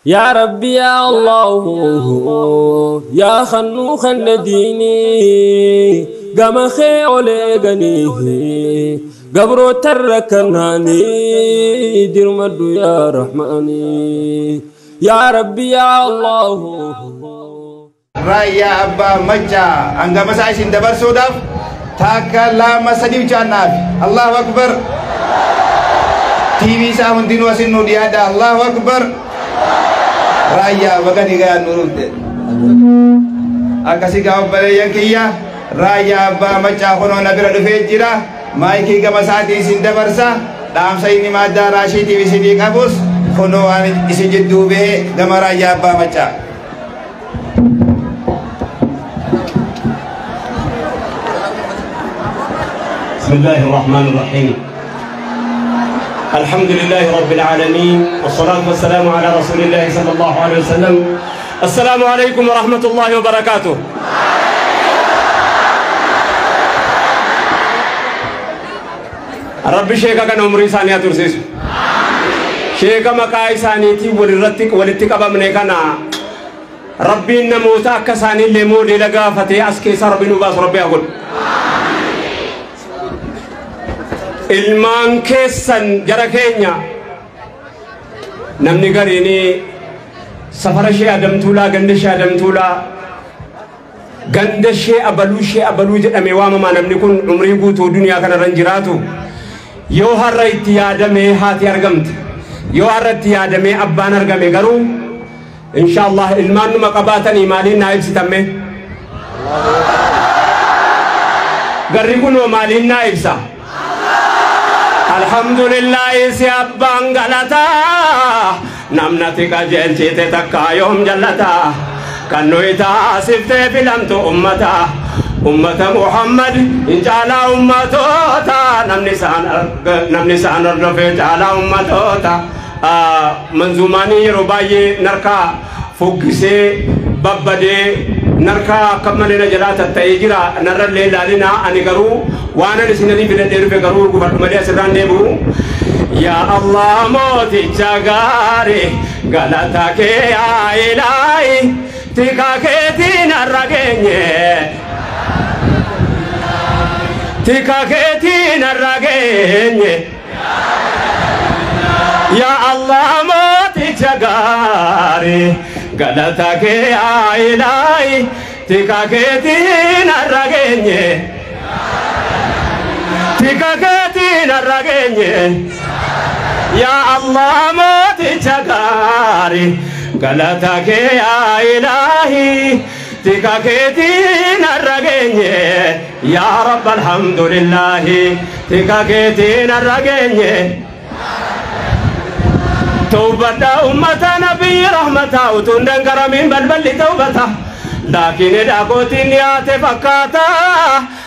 يا ربي يا الله يا خنو خنديني قام خيولي قبرو تركناني دير مدو يا رحماني يا ربي يا الله Raayyaa Abbaa Maccaa hangama isaa isin dabarsuudhaaf takka lama sadii chaannaaf Allahu Akbar. TV isaa hundinuu asin nu dhiyaadha. Allahu Akbar. Raayyaa baga ni gayaa nu dhufte. Akkasii gaafa obboleeyyan kiyya Raayyaa Abbaa Maccaa kunoo na bira dhufee jira. Maayikii gama isaatii isin dabarsa. Dhaamsa inni maaddaa raashiitiif isinii qabus kunoo waan isin jidduu bahee gama Raayyaa Abbaa Maccaa. بسم الله الرحمن الرحيم. الحمد لله رب العالمين، والصلاة والسلام على رسول الله صلى الله عليه وسلم. السلام عليكم ورحمة الله وبركاته. ربي شيخا كان عمري ثانية ترسيس شيخا مكاي ثانيتي ولرتك ولتك أبا من كان ربي نموتا كساني لمودي لغافتي أسكي سربي نباس ربي أقول ilmaan keessan jara keenya namni gariini safara ishee adamtuulaa ganda ishee adamtuulaa ganda ishee abaluu ishee abaluu jedhamee waamamaa namni kun umrii guutuu duniyaa kanarra hin jiraatu yoo har'a itti yaadamee haati argamte yoo har'a itti yaadamee abbaan argame garuu insha Allah ilmaan numa qabaatanii maaliin naa ibsitamme garri kunoo maaliin naa ibsa. الحمد لله سيابان غلطا نمنتي قجلتي تكا يوم جلتا كنويتا سفت فيلمت أمتا أمة محمد إن جعل أمتوتا نمني سان الرفي جعل أمتوتا منظوماني رباي نركا فوقسي ببدي نركا كمالنا جلاتا تيجرا نرى الليل لنا أني قرو وانا لسنني في الدير في قرو قبل مليا سران ديبو يا الله موتي جاغاري غلطا كي يا إلهي تيكا كيتي نرغيني تيكا كيتي نرغيني يا الله موتي جاغاري غلطا كي يا إلهي تيكا كيتي نرغيني تيكا كيتي نرغيني يا الله موتي جاغاري غلطا كي يا إلهي تيكا كيتي نرغيني يا رب الحمد لله تيكا كيتي نرغيني توبة أمة نبي رحمة وتندن من بلبل توبة لكن داكوتين يا تفكاتا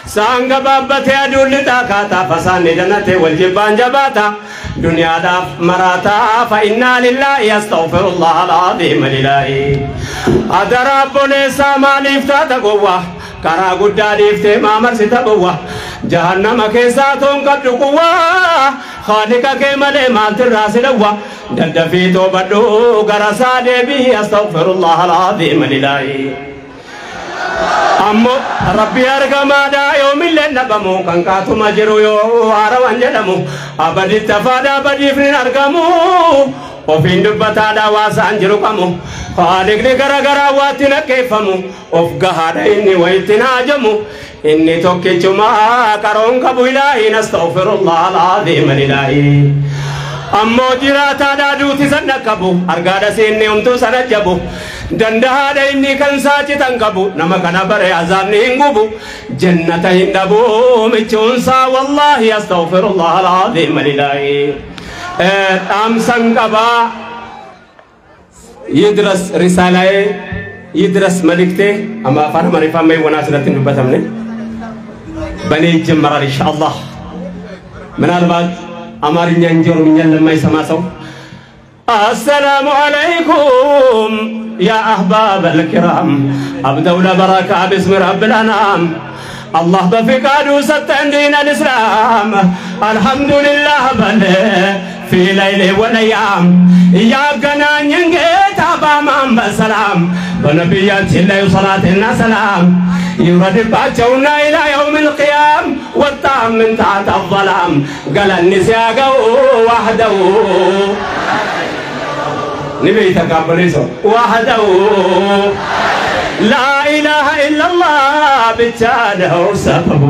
سانغ بابتي أدول تاكاتا فسان جنة والجبان جباتا دنيا داف مراتا فإنا لله يستغفر الله العظيم لله أدرب ليس ما لفتا تقوى كرا قد لفت ما مرسي تبوى جهنم كيساتهم قد قوى خالق كمال ما تراس لوا دلدفي توبدو غرسا دبي استغفر الله العظيم لله أمو ربي أرجما دا يوم اللي نبمو كان كاتو مجرو يو أروان جدمو أبدي تفادا أبدي فين أرجمو وفين دبتا دا واسان جرو كمو خالق نغرا غرا واتنا كيفمو أفقهادا إني ويتنا جمو إني توكي جما كرون كبو إلهي نستغفر الله العظيم لله أمو جراتا دا دوتي سنكبو أرغادا سيني أمتو سنجبو دندهادا إني كان ساچي تنكبو نما كان بري عذاب نهنگوبو جنة هندبو مچونسا والله أستغفر الله العظيم لله أمسن قبا يدرس رسالة يدرس ملكته أما فانا مريفا مي وناسلة نبتمني بني جمرة إن شاء الله من البعض أمارين ينجر من لما يسمع سو السلام عليكم يا أحباب الكرام أبدأ بركة باسم رب الأنام الله بفقاد ستندين الإسلام الحمد لله بل في ليل والأيام يا قنان ينجي በሰላም በነቢያችን ላይ ሰላትና ሰላም ይውረድባቸውና ኢላ የውም ልቅያም ወጣ ምን ታሕተ አዘላም ገለኒ ሲያገው ዋህደው ንበይ ተቃበለ ሰው ዋህደው ላኢላሃ ኢለላህ ብቻ ነው ሰበቡ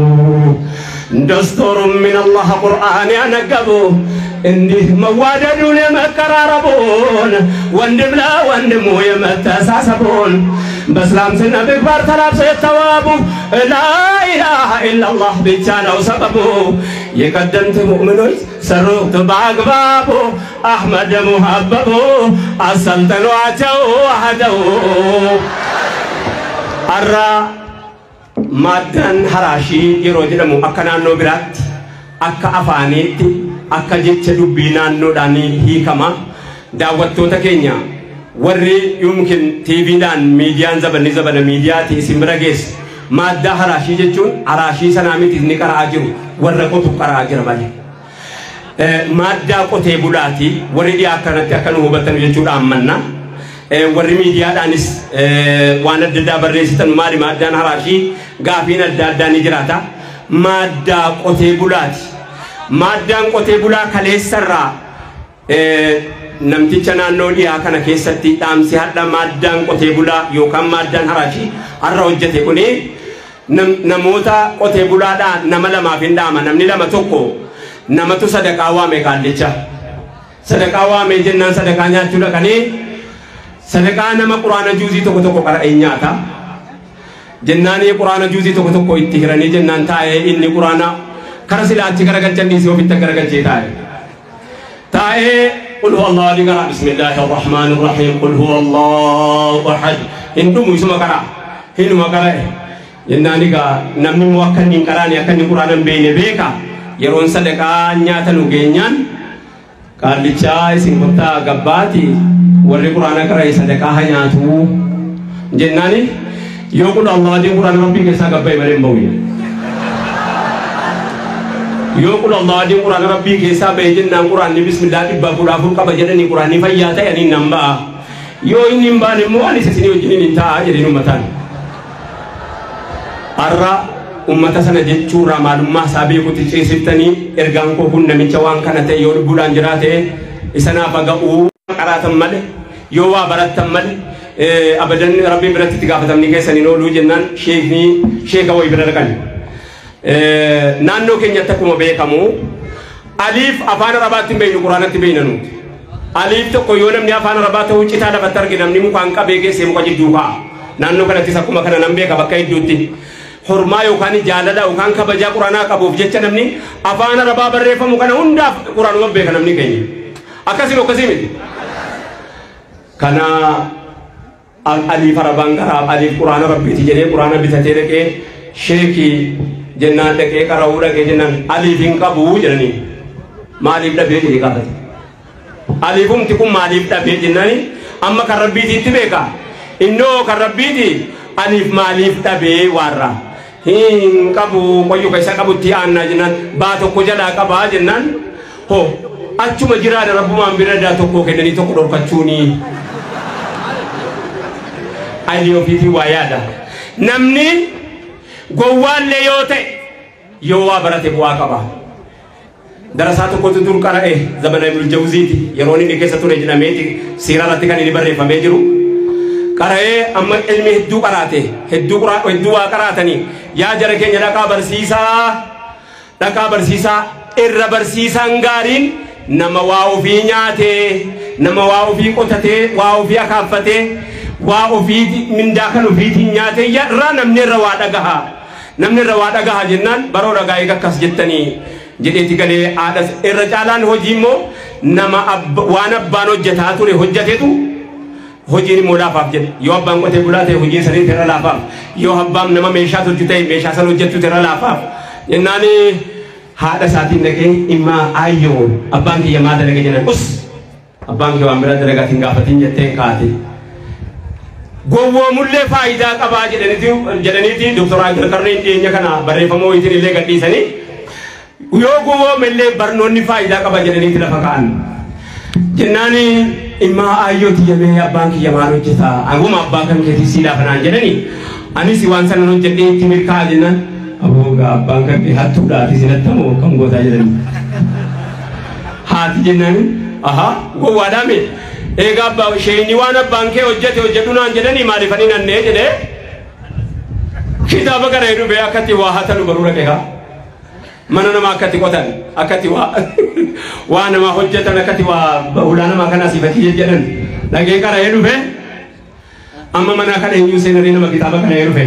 ደስቱሩ ሚነላህ ቁርአን ያነገቡ እንዲህ መዋደዱን የመቀራረቡን ወንድም ለወንድሙ የመተሳሰቡን በእስላም ስነ ምግባር ተላብሰው የተዋቡ ላኢላሃ ኢለላህ ብቻ ነው ሰበቡ የቀደምት ሙእሚኖች ሰሩት በአግባቡ አሕመድ ሙሀበቡ አሰልጥኗቸው ዋህደው አራ maaddaan haraashii yeroo jedhamu akka naannoo biraatti akka afaaniitti akka jecha dubbii naannoodhaan hiikama. Daawwattoota keenya warri yumkin tiiviidhaan miidiyaan zabanni zabana miidiyaati isin bira geessu maaddaa haraashii jechuun haraashii sanaa miti inni qara'aa jiru warra qotu qara'aa jira malee. Maaddaa qotee bulaati warri dhiyaa akkanatti akka nu hubattan jechuudha ammanna. Warri miidiyaadhaanis waan adda addaa barreessitan maali maaddaan haraashii gaafiin adda addaa ni jiraata. Maaddaa qotee bulaati. Maaddaan qotee bulaa kaleessarraa namticha naannoo dhiyaa kana keessatti dhaamsi hadha maaddaan qotee bulaa yookaan maaddaan haraashii har'a hojjete kuni namoota qotee bulaadhaa nama lamaaf hin dhaama. Namni lama tokko namatu sadaqaa waame qaallicha. Sadaqaa waame jennaan sadaqaa nyaachuu dhaqanii sadaqaa nama quraana juuzii tokko tokko qara'ee nyaata. Jennaanii quraana juuzii tokko tokko itti hiranii jennaan taa'ee inni quraana kara silaachi garagalchan dhiisee ofitti garagalchee taa'e. Taa'ee qul huwa Allahu ahad qara bismillaahi arrahmaani arrahiim qul huwa Allahu ahad hin dhumu isuma qara hinuma qara'e. Jennaan egaa namni immoo akka inni hin qaraane akka inni quraana hin beekne beeka yeroon sadaqaa nyaata nu geenyaan qaallichaa isin kottaa gabbaati warri quraana qara'e sadaqaa haa nyaatu jennaani yoo qul Allahu ahad quraana rabbii keessaa gabbaa'e malee hin ba'u. Yoo qul Allahu ahad quraana rabbii keessaa ba'e jennaan quraanni bismillah 114 qaba jedhanii quraanni fayyaa ta'e ani nan ba'a. Yoo inni hin baane immoo anis isinii wajjiniin hin taa'a jedheen uummataan. Har'a uummata sana jechuurraa maalummaa isaa beekutti ceesiftanii ergaan koo kun namicha waan kana ta'e yoo lubbuudhaan jiraate isa naaf ga'uu qaraatan malee yoo waa barattan malee abadan rabbiin biratti itti gaafatamni keessan hin ooluu jennaan sheekni sheeka wayii bira dhaqan. Naannoo keenyatti akkuma beekamu aliif afaan arabaatti hin beeknu quraanatti beekna nuti. Aliif tokko yoo namni afaan arabaa ta'uu citaa lafatti arge namni mukaan qabee geessee muka jidduu kaa'a. Naannoo kanattis akkuma kana nan beeka bakka hedduutti. Hormaa yookaan jaalala yookaan kabajaa quraanaa qabuuf jecha namni afaan arabaa barreeffamu kana hundaaf quraanuma beeka namni keenya. Akkasii akkasii miti. Kana aliif arabaan qaraa aliif quraana rabbiiti jedhee quraana bitatee dhaqee sheekii jennaan dhaqee qara'uu dhaqee jennaan aliif hin qabu jedhanii maaliif dhabee jedhee gaafate. Aliifumti kun maaliif dhabee jennaani amma kan rabbiitiitti beeka. Innoo kan rabbiiti aliif maaliif dhabee waarra. Hin qabu qoyyuu keessa qabutti aannaa jennaan baa tokko jalaa qabaa jennaan hoo achuma jiraadha rabbumaan bira daa tokko kennanii tokko dhorkachuuni. Ali ofiitii waa yaada. Namni gowwaallee yoo ta'e yoo waa barate bu'aa qaba. Darasaa tokkotu dur qara'e zamana Ibnul Jawziiti yeroo inni keessa ture jedhameeti seera irratti kan inni barreeffamee jiru. Qara'ee amma ilmi hedduu qaraate hedduu waa qaraatanii yaa jara keenya dhaqaa barsiisaa irra barsiisaan gaariin nama waa ofii nyaatee nama waa ofii qotatee waa ofii akaaffatee waa ofii mindaa kan ofiitiin nyaatee irraa namni irra waa dhagaha. Namni irra waa dhagaha jennaan baroo dhagaa eega akkas jettanii jedheeti galee haadha irra caalaan hojii immoo nama waan abbaan hojjetaa ture hojjetetu hojiin immoo laafaaf jedhe. Yoo abbaan qotee bulaa ta'e hojiin sanii irra laafaaf. Yoo abbaan nama meeshaa tolchu ta'e meeshaa sana hojjettu irra laafaaf. Jennaan haadha isaatiin dhaqee dhimma ayyoo abbaan kiyya maa dalage jennaan us abbaan kiyya waan biraa dalagaatiin gaafatiin jetteen kaate. Gowwoomullee faayidaa qabaa jedhaniiti Dooktor Agarkarreen dhiyeenya kana barreeffama wayiitiin illee gadhiisanii yoo gowwoomillee barnoonni faayidaa qaba jedhaniiti lafa kaa'an. Jennaan Imma ayyooti yamee abbaan kiyya maal hojjeta anguma abbaa kan keetii siidhaa kanaan jedhani anis waan sana hojjedhee itti milkaa'a jennaan aboogaa abbaan kan kee hattuudhaati sinattamoo kan gootaa jedhani haati jennaan aha gowwaadhaa mee eegaa abbaa isheenii waan abbaan kee hojjete hojjedhu naan jedhani maaliifanii nannee jedhee kitaaba kana jedhu bee akkatti waa hatanu baruu dhaqee haa mana namaa akkatti qotan akkatti waa namaa hojjetan akkatti waa hulaa namaa kana asiifatii jedhan dhagee qara'ee dhufe amma mana kana eenyuun seenaree nama kitaaba kana dhufe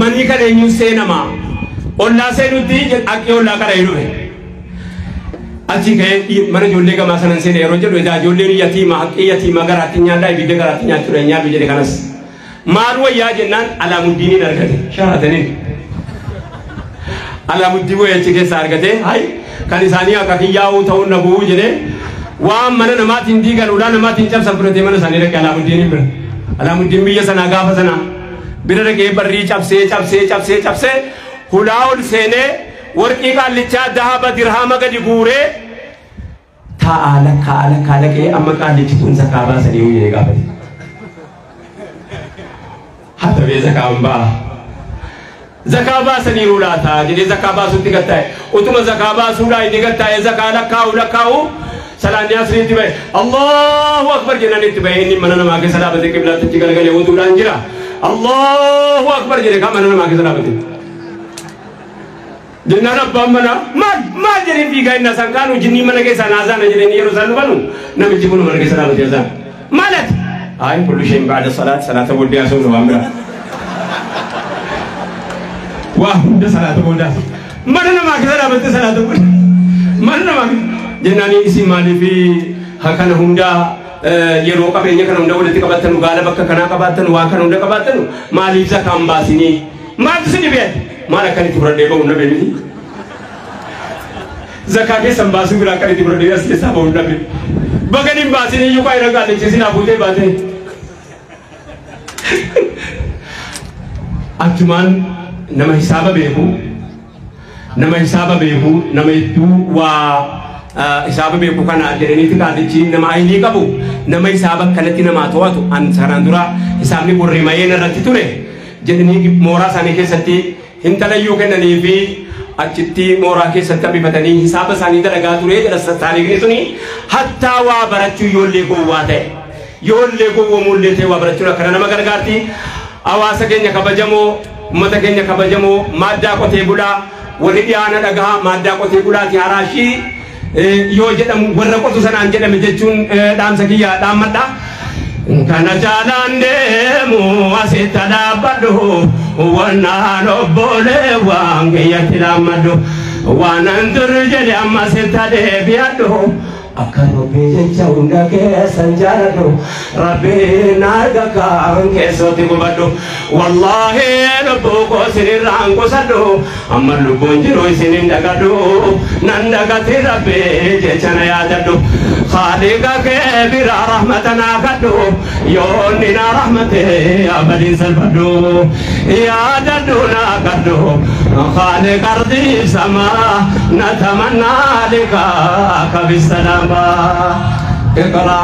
manii kana eenyuun seenama ollaa seenutti haqqee ollaa qara'ee dhufe achi ka'ee mana ijoollee gamaa sanan seene yeroo jedhu edaa ijoolleen yatiima haqqee yatiima garaatti nyaadhaa ibidda garaatti nyaachuudha nyaadhu jedhe kanas maal wayyaa jennaan Alaamuddiniin argate shaarataniin Alaamuddin wayii achi keessaa argate hay kan isaanii akka kiyyaa'uu ta'uu nabuu jedhee waan mana namaatiin diigan ulaa namaatiin cabsan fudhatee mana isaanii dhaqee Alaamuddiniin bira Alaamuddin biyya sanaa gaafa sanaa bira dhaqee barrii cabsee cabsee cabsee cabsee hulaa ol seenee warqii qaallichaa dahaba dirhama gadi guuree taa'aa lakkaa lakkaa dhaqee amma qaallichi kun zakaa baasanii jedhee gaafate. Hatabee zakaan ba'a. Zakaa baasaniiru laata jedhee zakaa baasuutti gattaa'e utuma zakaa baasuudhaa inni gattaa'e zakaa lakkaa'u lakkaa'u salaanni asriitti ba'e Allahu akbar jennaan itti ba'e inni mana namaa keessa dhaabatee qiblaatti achi garagalee wuduudhaan jira Allahu akbar jedhe kaa mana namaa keessa dhaabate jennaan abbaan manaa maal maal jedhee fiigaa inni asaan kaanu jinnii mana keessaa naasaana jedhanii yeroo isaan dhufanu namichi kun mana keessa dhaabatee asaan maalati ay kullu shay'in ba'da salaat salaata booddee haasofnu waan biraa waa hunda salaata boodaa mana namaa keessa dhaabattee salaata booda mana namaa jennaanii isin maaliif kana hundaa yeroo qabeenya kana hunda walitti qabattanu gaala bakka kanaa qabattanu waan kana hunda qabattanu maaliif zakaan baasinii maaltu si dhibee maal akkanitti fudhadhee bahu na beekni zakaa keessan baasuu biraa akkanitti fudhadhee as keessaa bahu na beekni bagan hin baasinii iyyuu qaayira gaallichiisin hafuutee baatee achumaan nama hisaaba beeku nama hisaaba beeku nama hedduu waa hisaaba beeku kana jedhaniiti qaallichi nama ayinii qabu nama hisaaba akkanatti namaa to'atu an sanaan dura hisaabni qorrimayeen irratti ture jedhanii mooraa isaanii keessatti hintalayyuu kennanii fi achitti mooraa keessatti hambifatanii hisaaba isaanii dalagaa ture jedha taariikni suni hattaa waa barachuu yoollee gowwaa ta'e yoollee gowwoomullee ta'e waa barachuun akkana nama gargaarti hawaasa keenya kabajamoo ummata keenya kabajamoo maaddaa qotee bulaa warri dhiyaana dhagahaa maaddaa qotee bulaati haraashii yoo jedhamu warra qotu sanaan jedhame jechuun dhaamsa kiyya dhaammadha. Kana jaalaan deemu asitti dhaabbadhu wannaan obbolee waan kiyyatti dhaammadhu waanan dur jedhe amma asitti deebi'adhu akka rabbii jecha hunda keessan jaaladhu rabbiin arga kaan keessootti gubadhu wallaahi lubbuu koo isinirraan qusadhu amma lubbuun jiru isinin dagadhu nan dagati rabbii jecha na yaadadhu خالق كبير رحمتنا كدو يوننا رحمته أبدين سلفدو يا ددونا كدو خالق أرضي سما نتمنى لقاك بالسلامة اقرأ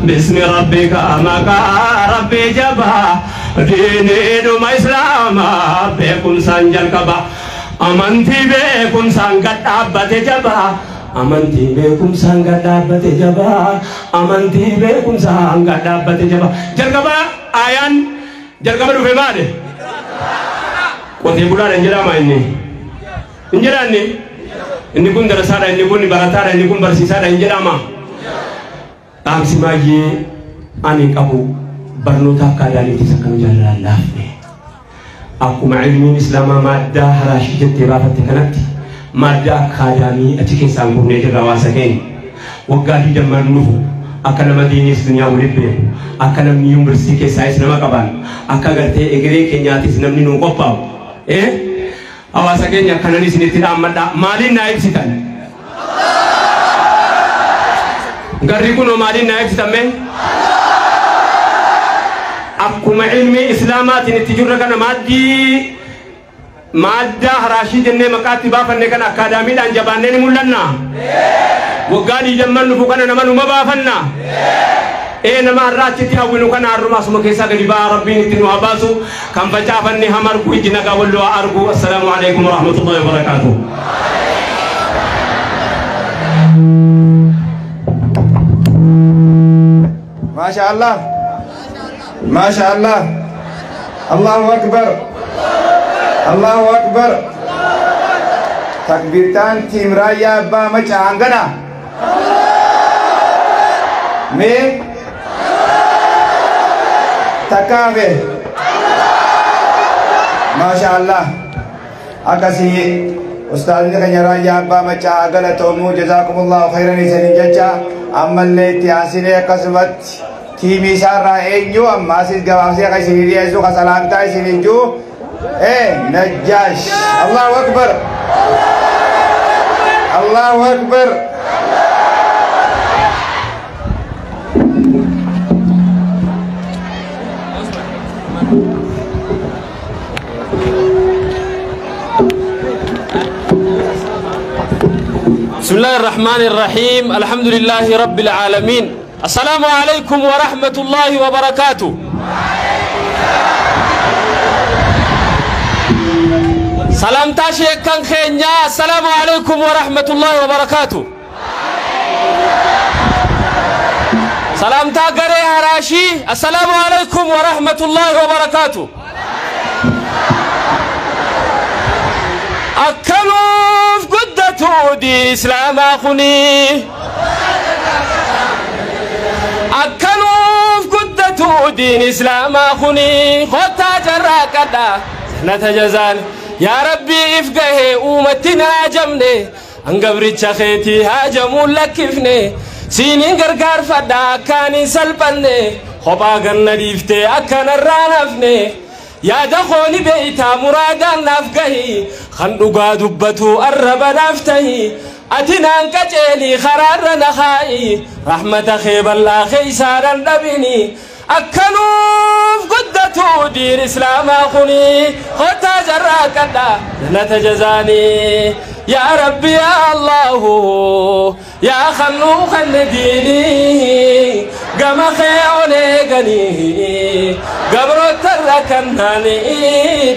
باسم ربك مكا ربي جبا ديني دم إسلام بكم سنجل كبا أمنتي بكم سنقد أبت جبا amantii beekumsaan gad dhaabbate jabaa amantii beekumsaan gad dhaabbate jabaa jalqaba ayaan jalqaba dhufe maale qotee bulaadha hin jedhama inni hin jedhaanni inni kun darasaadha inni kun barataadha inni kun barsiisaadha hin jedhama dhaamsi baay'ee ani qabu barnoota akka aadaaniitis akkam jaalalaan laafne akkuma ilmiin islaamaa maaddaa haraashii jettee baafatte kanatti maaddaa akkaadaamii achi keessaan gurnee jirra hawaasa keenya waggaa digdamman dhufu akka nama diiniis duniyaa waliin beeku akka namni yuunivarsiitii keessaayis nama qaban akka gartee egeree keenyaatis namni nuu qophaa'u hawaasa keenya akkanan isinitti dhaammadha maaliin naa ibsitan garri kunoo maaliin naa ibsitan mee akkuma ilmi islaamaatiin itti jirra kana maaddii maaddaa haraashii jennee maqaatti baafanne kana akkaadaamiidhaan jabaannee ni mul'anna. Waggaa 20 dhufu kana nama numa baafanna. Ee nama har'aachitti hawwinu kana har'uma asuma keessaa gadi ba'aa Rabbiin itti nu haa baasu. Kan facaafanne hamargu iji nagaa walloo haa argu. Assalaamu alaikum warahmatullahi wabarakaatuh. ما شاء الله ما شاء الله الله أكبر الله أكبر تكبيرتان تيم رايا أبا مچا هنگنا مي تكاوي ما شاء الله أكسي أستاذ كنيا رايا أبا مچا غلطومو جزاكم الله خيرا إسنين جچا أما اللي تياسيني قسمت تيمي سارة إنجو أما سيد قواسي قسيري يسو قسلامتا إسنين جو إيه نجاش الله أكبر الله أكبر. بسم الله الرحمن الرحيم. الحمد لله رب العالمين. السلام عليكم ورحمة الله وبركاته. سلام تاشي كان خينيا. السلام عليكم ورحمة الله وبركاته. سلام تاغري هراشي. السلام عليكم ورحمة الله وبركاته. أكلوف قدتو دي إسلام أخوني. أكلوف قدتو دين إسلام أخوني. خطا جراكدا نتجزال يا ربي إفقه أمتنا جمني أنقبرتش خيتي هاجمو لكفني سينين غرغر فدا كاني سلبني خبا غنريفتي أكن الرانفني يا دخوني بيتا مرادا نفقهي خندقا دبتو الرب نفتهي أتنا انكجيلي خرار نخائي رحمة خيب الله خيسارا نبني أكلوف قدتو دين إسلام أخوني خطا جراكدا نتجزاني يا ربي يا الله يا خلوخ الديني قم خيوني غني قبر تركناني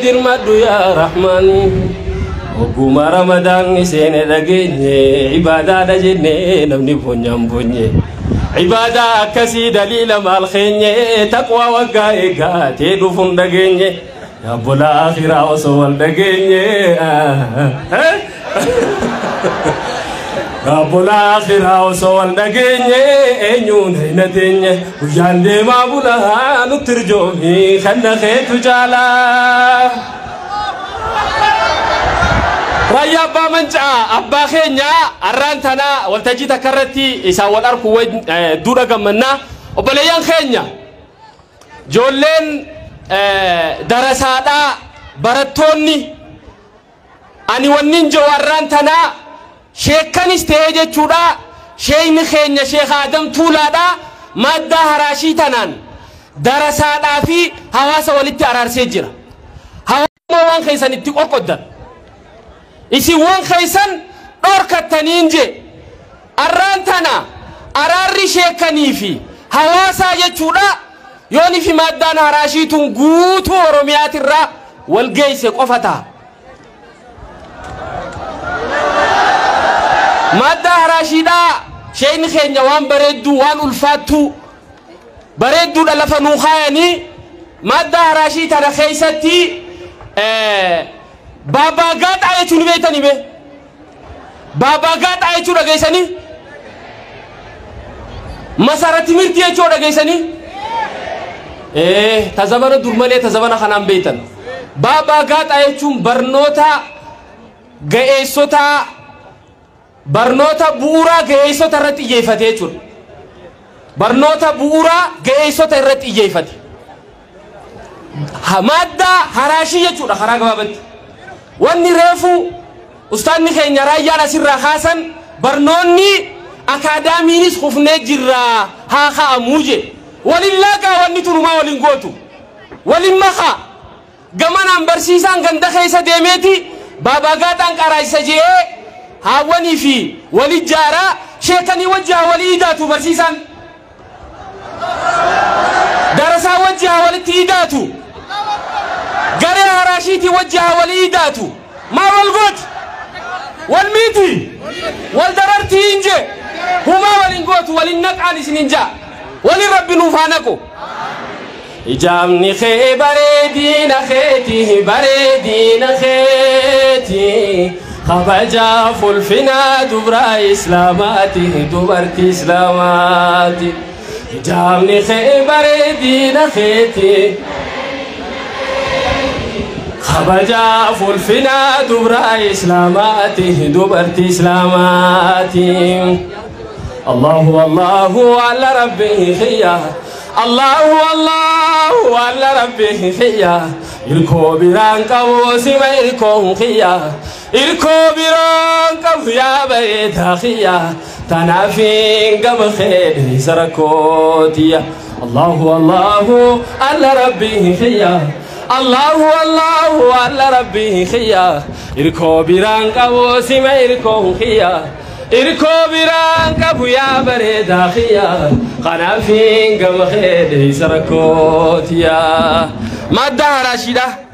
دير مدو يا رحمن وقوم رمضان سين دغني عبادة دجني نمني بونيام بوني عبادة كسي دليل مال خيني تقوى وقايقا تدفن دغني يا بولا آخرة وصول دغني يا بولا آخرة وصول دغني اينون هينتني ويان دي ما بولا نترجومي خنا خيتو جالا Raayyaa Abbaa Mancaa abbaa keenya arraan tanaa waltajjii takka irratti isaan wal arku duudha gammannaa. Obboleeyyan keenya ijoolleen darasaadhaa barattoonni ani wannin jiru arraan tanaa sheekkanis ta'ee jechuudha. Sheekni keenya Sheekh Adam Tuulaadhaa maddaa haraashii tanaan darasaadhaa fi hawaasa walitti araarsee jira. Hawaasa waan keessan itti qoqqoddan. Isin waan keessan dhorkattaniin je arraan tana araarri sheekanii fi hawaasaa jechuudha. Yooni fi maddaan haraashiituun guutuu Oromiyaatirraa wal geesse qofa ta'a. Maddaa haraashiidhaa sheekni keenya waan bareedduu waan ulfaattuu bareedduudha lafa nuu kaayanii maddaa haraashii tana keessatti Baabaa gaaxaa jechuun beektanii bee? Baabaa gaaxaa jechuu dhageessanii? Masara timirtii jechuu dhageessanii? Ta zamana dur malee ta zamana kanaan beektan. Baabaa gaaxaa jechuun barnoota ga'eessotaa barnoota bu'uuraa ga'eessota irratti xiyyeeffate jechuudha. Barnoota bu'uuraa ga'eessota irratti xiyyeeffate. Maddaa haraashii jechuudha karaa gabaabatti. Wanni reefu ustaanni keenya raayyaan asirraa kaasan barnoonni akaadaamiinis kufnee jirraa haa ka'amuu je. Walin laaqaa wanni turumaa walin gootu. Walin makaa. Gamanaan barsiisaan ganda keessa deemeeti baabaa gaaxaan qaraayisa je'ee haawwanii fi wali jaaraa Sheekanii wajji haa walii idaatu barsiisaan. Darasaa wajji haa walitti idaatu. Garee haraashiitii wajji haa walii idaatu. Maa wal gooti? Wal miiti? Wal darartii hin jee? Humaa walin gootu walin naqaan isin hin jaa. Walin Rabbi nuuf haa naqu. Ijaamni kee bareedina keeti bareedina keeti kabajaaf ulfina dubra islaamaati dubartii islaamaati. Ijaamni kee bareedina keeti kabajaaf ulfina dubra islaamaati dubartii islaamaati. Allahu Allahu ala rabbihi khiyya Allahu Allahu ala rabbihi khiyya irkoo biraan qabu sima irkoo khiyya irkoo biraan qabu yaa bareedaa khiyya tanaafin gama kheedhe sarakootiya Allahu Allahu ala rabbihi khiyya Allahu Allahu ala rabbihi khiyya irkoo biraan qabu sima irkoo khiyya irkoo biraan qabu yaa bareedaa khiyya kanaafin gama kheedhe sarakootiya. Madda haraashiidha.